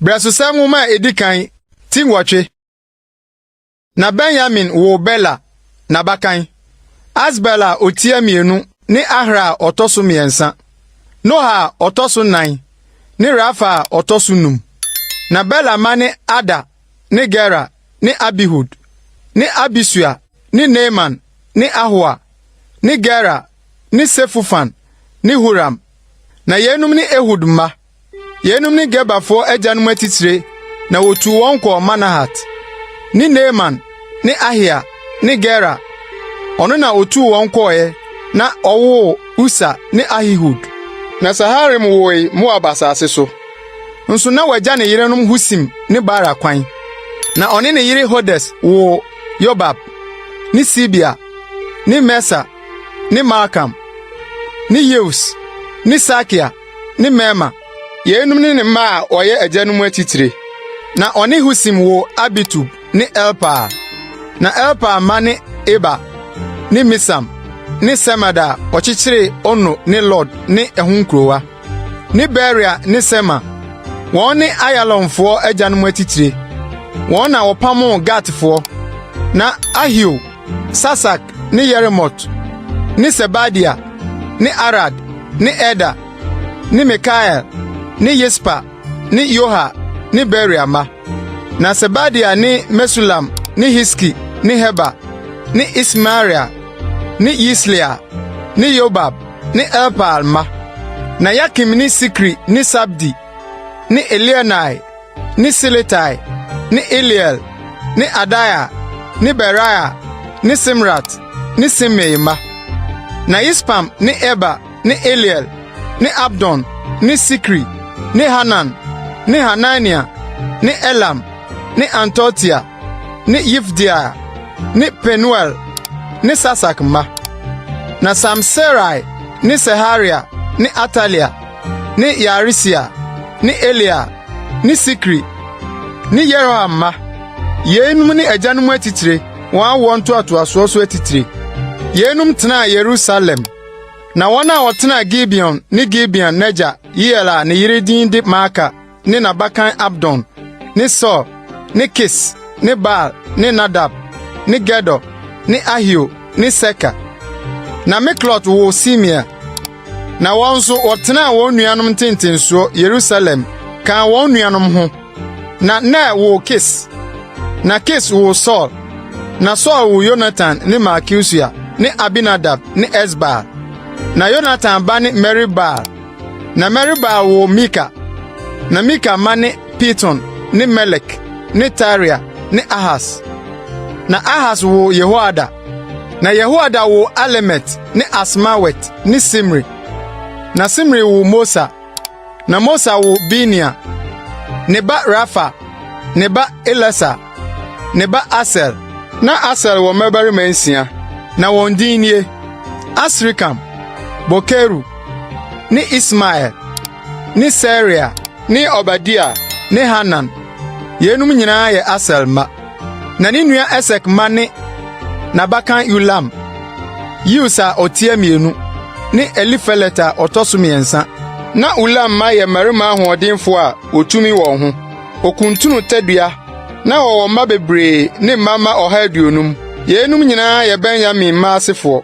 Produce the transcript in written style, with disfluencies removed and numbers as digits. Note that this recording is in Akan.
Brɛsosɛm Nwoma a edi kan, ti nwɔtwe. Na Benyamin woo Bela, n'abakan, Asbel a otia mmienu ne Ahra a ɔtɔ so mmiɛnsa, Noha a ɔtɔ so nnan ne Rafa a ɔtɔ so num. Na Bela mma ne Ada ne Gera ne Abihud ne Abisua ne Naaman ne Ahoa ne Gera ne Sefufan ne Huram. Na yeinom ne Ehud mma. Yeinom ne Gebafoɔ agyanom atitire na wɔtuu wɔn kɔɔ Manahat, ne Naaman ne Ahia ne Gera. Ɔno na otuu wɔn kɔeɛ na ɔwoo Usa ne Ahihud. Na Saharaim woe Moab asase so. Nso na wagya ne yerenom Husim ne Baara kwan. Na ɔne ne yere Hodes woo Yobab ne Sibia ne Mesa ne Malkam ne Yeus ne Sakia ne Mirma. Yeinom ne ne mma a wɔyɛ agyanom atitire. Na ɔne Husim woo Abitub ne Elpaal. Na Elpaal mma ne Eber ne Misam ne Semed a ɔkyekyeree Ono ne Lod ne ɛho nkurowa, ne Beria ne Sema. Wɔn ne Ayalonfoɔ agyanom atitire. Wɔn na wɔpamoo Gatfoɔ. Na Ahio, Sasak ne Yeremot, ne Sebadia, ne Arad, ne Eder, ne Mikael, ne Yispa, ne Yoha, ne Beria mma. Na Sebadia ne Mesulam ne Hiski ne Heber, ne Ismaria, ne Yislia, ne Yobab, ne Elpaal mma. Na Yakim ne Sikri ne Sabdi, ne Elienai, ne Siletai, ne Eliel, ne Adaia, ne Beraia, ne Simrat, ne Simei mma. Na Yispam ne Eber ne Eliel, ne Abdon, ne Sikri, ne Hanan, ne Hanania, ne Elam, ne Antotia, ne Yifdeia, ne Penuel, ne Sasak mma. Na Samserai ne Seharia ne Atalia, ne Yaarisia, ne Elia, ne Sikri, ne Yeroham mma. Yeinom ne agyanom atitire, wɔn awoɔ ntoatoasoɔ so atitire. Yeinom tenaa Yerusalem. Na wɔn a wɔtenaa Gibeon ne Gibeon n'agya Yeiel a ne yere din de Maaka ne n'abakan Abdon, ne Sur, ne Kis, ne Baal, ne Nadab, ne Gedor, ne Ahio, ne Seker. Na Miklot woo Simea. Na wɔn nso wɔtenaa wɔn nuanom ntentensoɔ Yerusalem kaa wɔn nuanom ho. Na Ner woo Kis, na Kis woo Saul, na Saul woo Yonatan ne Malkisua ne Abinadab ne Esbaal. Na Yonatan ba ne Merib-Baal, na Merib-Baal woo Mika. Na Mika mma ne Piton ne Melek ne Tarea ne Ahas. Na Ahas woo Yehoada. Na Yehoada woo Alemet ne Asmawet ne Simri. Na Simri woo Mosa. Na Mosa woo Binia, ne ba Rafa, ne ba Elasa, ne ba Asel. Na Asel wɔ mmabarima nsia, na wɔn din nie: Asrikam, Bokeru, ne Ismael, ne Searia, ne Obadia, ne Hanan. Yeinom nyinaa yɛ Asel mma. Na ne nua Esek mma ne n'abakan Ulam, Yeus a ɔteɛ mmienu, ne Elifelet a ɔtɔ so mmiɛnsa. Na Ulam mma yɛ mmarima ahoɔdenfo a wotumi wɔn ho. Okuntunu tadua, na wɔwɔ mma bebree ne mma mma 150. Yeinom nyinaa yɛ Benyamin mma asefoɔ.